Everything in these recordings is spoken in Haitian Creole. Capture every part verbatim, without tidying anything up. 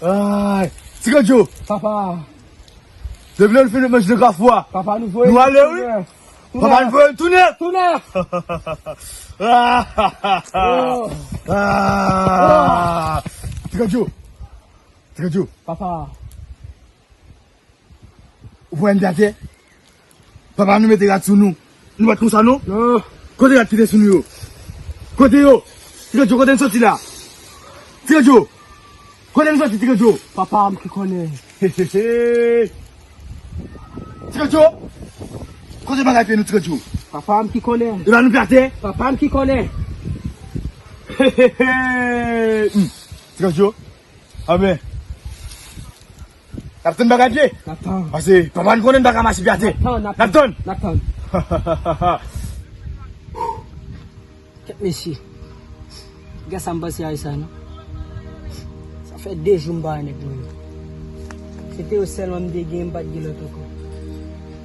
Ay, Ti Kodjo! Papa! Depi lè nou fin manje nan kafou a, papa, nou voye nou ale, wi. Tounen. Papa, nou voye nou tounen. Tounen. Ah! Oh. Ah! Ti Kodjo! Ti Kodjo! Papa! Ou voye m atè? Papa, nou mete rad sou nou. Nou pa t konsa, non? Non. Kote rad ki te sou nou yo? Kote yo? Ti Kodjo, kote n soti la? Ti Kodjo! Kote n soti, Ti Kodjo? Papa m ki konnen. Ti Kodjo! Kote bagay pye nou, Ti Kodjo? Papa m ki konnen. E la nou pye atè? Papa m ki konnen. Hmm. Ti Kodjo! Anben. N ap tann bagay pye. N ap tann. Pase papa n konnen n pa ka mache pye atè. N ap tann, n ap tann. N ap tann. Kèt mesye. Gad sa m pase a sa, non. Sa fè de jou m pa wè nèg mwen yo. Se te yo sèlman m te gen, m pa t gen lòt ankò.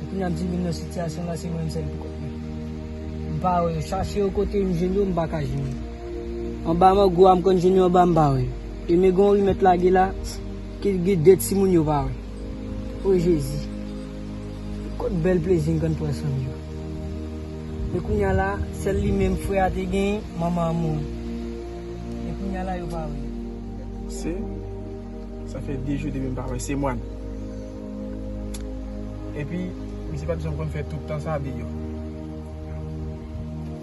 Epi n ap di vin nan sitiyasyon la, se mwen menm sèl pou kont mwen. M pa wè yo. Chache yo kote m jwenn yo, m pa ka jwenn yo. Anba mango a, m konn jwenn yo anba, m pa wè yo. E men gen yon rimèt lage la, ki gen de timoun yo pa wè. O Jezi. Kot bèl plezi m konn pran sou yo. Men kounye a la, sèl li menm frè a te gen, manman an mouri. Men kounye a la, yo pa wè. Se, sa fè de jou depi m pa wè Semwàn. Epi, misye pa t janm konn fè tout tan sa deyò.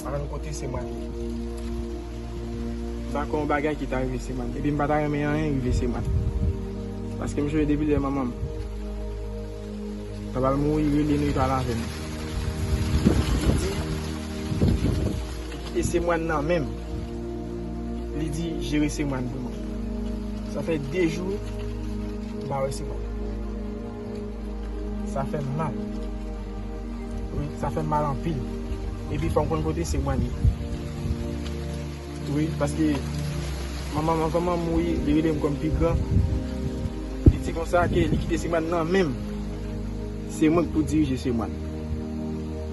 Pa konn kote Semwàn ye. M pa konn yon bagay ki ta rive Semwàn. Epi m pa ta renmen anyen rive Semwàn. Paske m sonje depi lè manman m ta pral mouri, rele nou, li pale avè m. Li di, li kite Semwàn nan men m. Li di, jere Semwàn pou mwen. Sa fè de jou, m pa wè Semwàn. Sa fè m mal. Wi, sa fè m mal anpil. Epi fò m konn kote Semwàn ye. Wi, paske manman m, anvan manman m mouri, li rele m kòm pi gran. Li di konsa ke li kite Semwàn nan men m. Se mwen ki pou dirije Semwàn.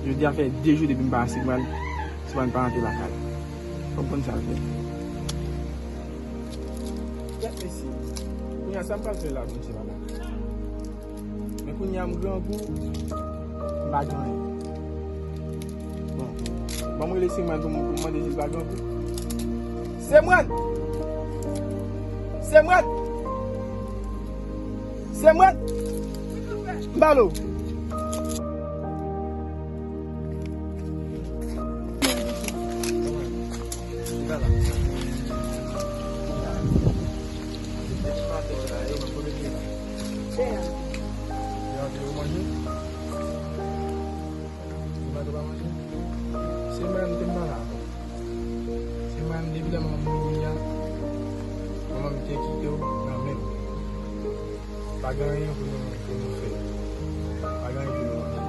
Jodi a fè de jou depi m pa wè Semwàn, Semwàn pa rantre lakay. Fò m konn sa l fè. Kèt mesye. Kounye a, sa m pral fè la, mesye, papa? Men kounye a m grangou, m pa gen anyen. Bon, ban m rele Semwàn pou m, pou m mande si l pa grangou. Semwàn! Semwàn! Semwàn! M pale w. Li pa la. Depi maten la, yo menm kote l ye la. Chè a. Yo antre yo manje. Li pa tou pa manje. Semwàn te m pa la ankò. Semwàn depi lè manman m mouri a, manman m te kite w nan men m. Pa gen anyen pou nou, pou nou fè. Pa gen anyen pou nou manje.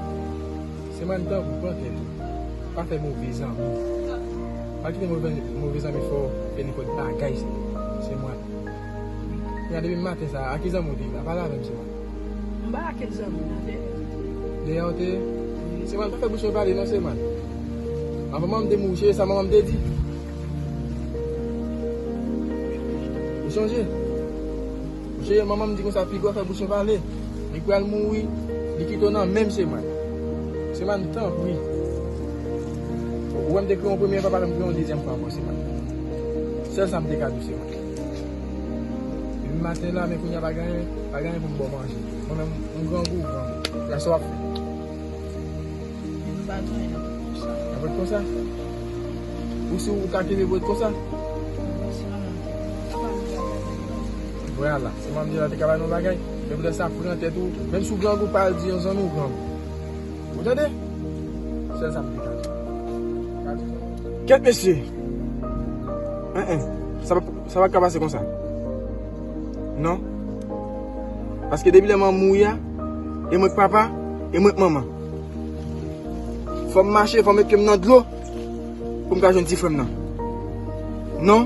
Semwàn tankou pran tèt ou. Pa fè move zanmi. Pa kite move, move zanmi fè w fè nenpòt bagay, Semwàn. Gade depi maten sa, a ki zanmi w te ye la? Pale avè m, Semwàn. M pa gen zanmi nan dèyè. Dèyè w te ye? Seman, pa fè bouch mwen pale non, Seman. Anvan manman m te mouri, se sa manman m te di. Ou sonje? Ou sonje, manman m di konsa, piga w fè bouch mwen pale. Li pral mouri, li kite w nan men m, Seman. Seman, tanpri. Ou wè m te kriye yon premye fwa, pa fè m kriye yon dezyèm fwa ankò, Seman. Sèl sa m te ka di w, Seman. Depi maten la, men kounye a pa gen anyen, pa gen anyen pou m ba w manje. Mwen menm, m grangou, grangou. Sa w ap fè? Li pa gen anyen nan pòt konsa. Nan pòt konsa? Ou si ou ka kenbe pòt konsa? Si manman m te ka ba m bagay. Vwala, si manman m te la te ka ba nou bagay. Men poutèt sa pran tèt ou, menm si w grangou, pa al di yon zanmi w grangou. Ou tande? Sèl sa m te ka di. Kèt mesye! En, en. Sa pa, sa pa ka pase konsa. Non. Paske depi lè manman mouri a, e mwen k papa, e mwen k manman. Fò m mache, fò m met pye m nan dlo pou m ka jwenn ti frè m nan. Non.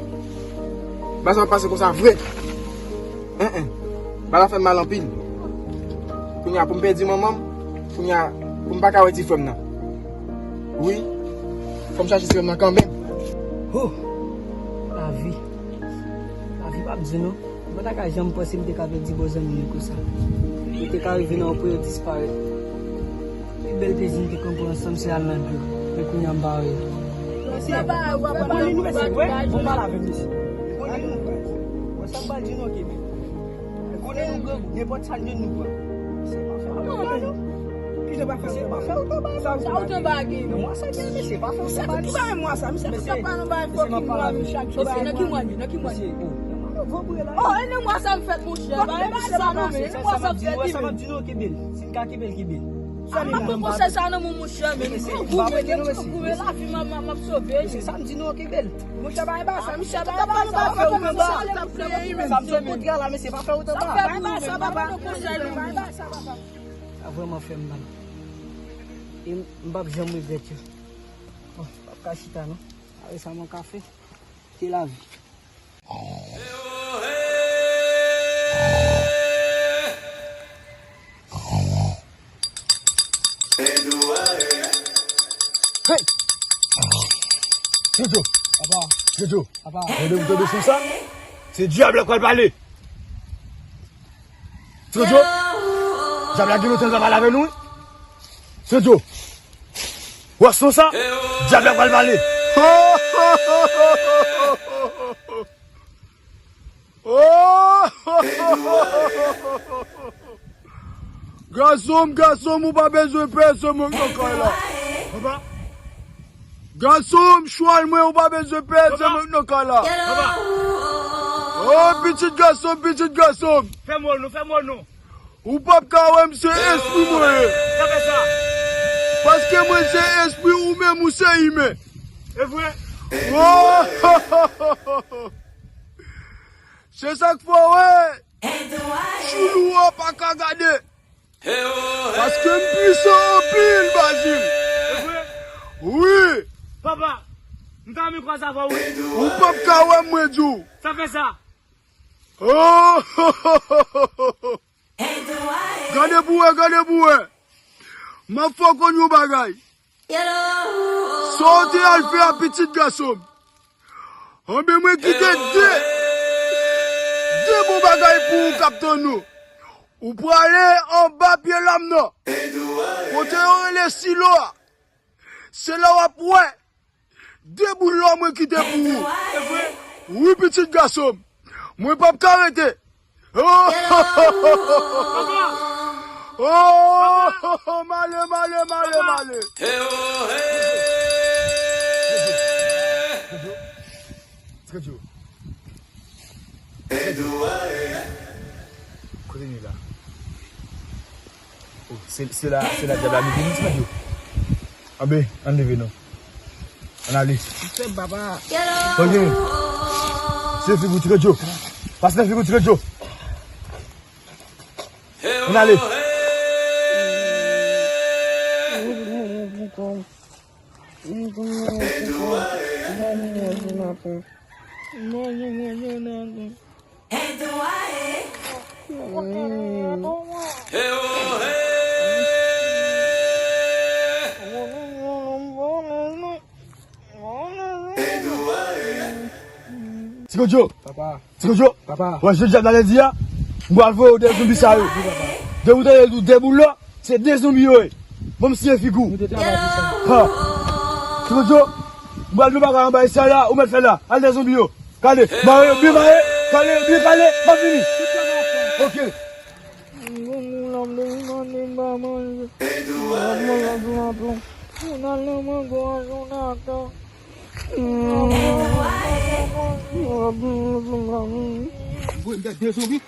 Bagay sa pa pase konsa vre. En, en. Bagay la fè m mal anpil. Kounye a pou m pèdi manman m, kounye a pou m pa ka wè ti frè m nan. Wi. Fò m chache ti frè m nan kanmenm. Oh! Lavi. Lavi p ap di non. Mwen pa ta ka janm panse m te ka pèdi bon zanmi m konsa. Li te ka rive nan yon pwen yo disparèt. Pi bèl plezi m te konn pran ansanm se al nan dlo. Men kounye a m pa wè l. Mesye, bon li nou mesye, wè, bon pale avè m mesye. Bon li nou, wè, sa m pral di nou, ok, men. Konnen nou grangou, nenpòt sa n jwenn nou pran. Mesye, pa fè wout anba non. Ki jan pa fè wout anba? Sa wout anba gen non. Mwa sa gen, mesye, pa fè wout anba non. Ki bagay mwa sa? Misye ap pale yon bagay fòk ki mwa, misye ap pale yon bagay mwa. Nan ki mwa li? Nan ki mwa li? Oh, e nan mwa sa m fèt, monchè. Ba e pa sa non, men e nan mwa sa m fèt li, men. Si n ka kenbe l, kenbe l. A, m ap pran konsèy sa nan men w, monchè, men. Mesye, m pa prete non, mesye. Goumen lavi m, m ap sove. Mesye, sa m di nou, kenbe l. Monchè, ba e pa sa, misye ap pale yon bagay fòk ki mwa. Sa m sot kontra la, mesye, pa fè wout anba. Sa vrèman fè m mal. E m, m p ap janm regrèt yo. Bon, m p ap ka chita non. Apre sa, mwen ka fè. Se lavi. Hey! Jojo! Papa! Jojo! Papa! Tande, ou tande son sa? Se dyab la k pral pale! Jojo! Dyab la gen lontan l pa pale avè nou, wi! Jojo! Wè son sa? Dyab la pral pale. Gason m, gason m, ou pa bezwen pè, se mwen k nan kay la. Papa. Gason m, chwal mwen, ou pa bezwen pè, se mwen k nan kay la. Papa. Oh, pitit gason m, pitit gason m. Fè m wè w non, fè m wè w non. Ou p ap ka wè m se espri mwen ye. Sa fè sa? Paske mwen se espri, ou menm ou se imen. E vre? Oh! Se sa k fè w wè Choulou an pa ka gade. Paske m pwisan anpil, Bazil. E vre? Wi. Papa, m ta renmen kwaze avè w wi. Ou p ap ka wè m, mwen di w. Sa fè sa? Oh! Gade pou wè, gade pou wè. M ap fè w konn yon bagay. Sa w te al fè a pitit gason m. Anben mwen kite de, de bon bagay pou ou k ap tann ou. Ou prale anba pye lam nan. Kote yo rele silo a. Se la w ap wè. De boul lò mwen kite pou ou. Wi, pitit gason m. Mwen p ap ka rete. Oh! Oh! Male, male, male, male. Kote nou ye la? Oh, se, se la, se la dyab la mete nou, ti Matyo. Anben, ann leve non. Ann ale. Fè baba. Ok. Se figi w, ti Matyo. Pase nan figi w, ti Matyo. Ann ale. Ti Kodjo. Papa. Ti Kodjo. Papa. Wè, jodi a nan lendi a, m pral voye w de zonbi sa yo. Wi, papa. De ou tande de boul la, se de zonbi yo ye. Ban m siye figi w. Nou te travay pou sa. Ha. Ti Kodjo, m pral di w bagay anba isi a la, ou mèt fè la. Al de zonbi yo. Kale. Mare yo, byen mare. Kale yo, byen kale. M ap vini. Ok. Bon, moun la, m te vin mande m pa manje. M ap manje sou lapon. Moun al nan mango a, Jonathan. Mwen, m te de zonbi.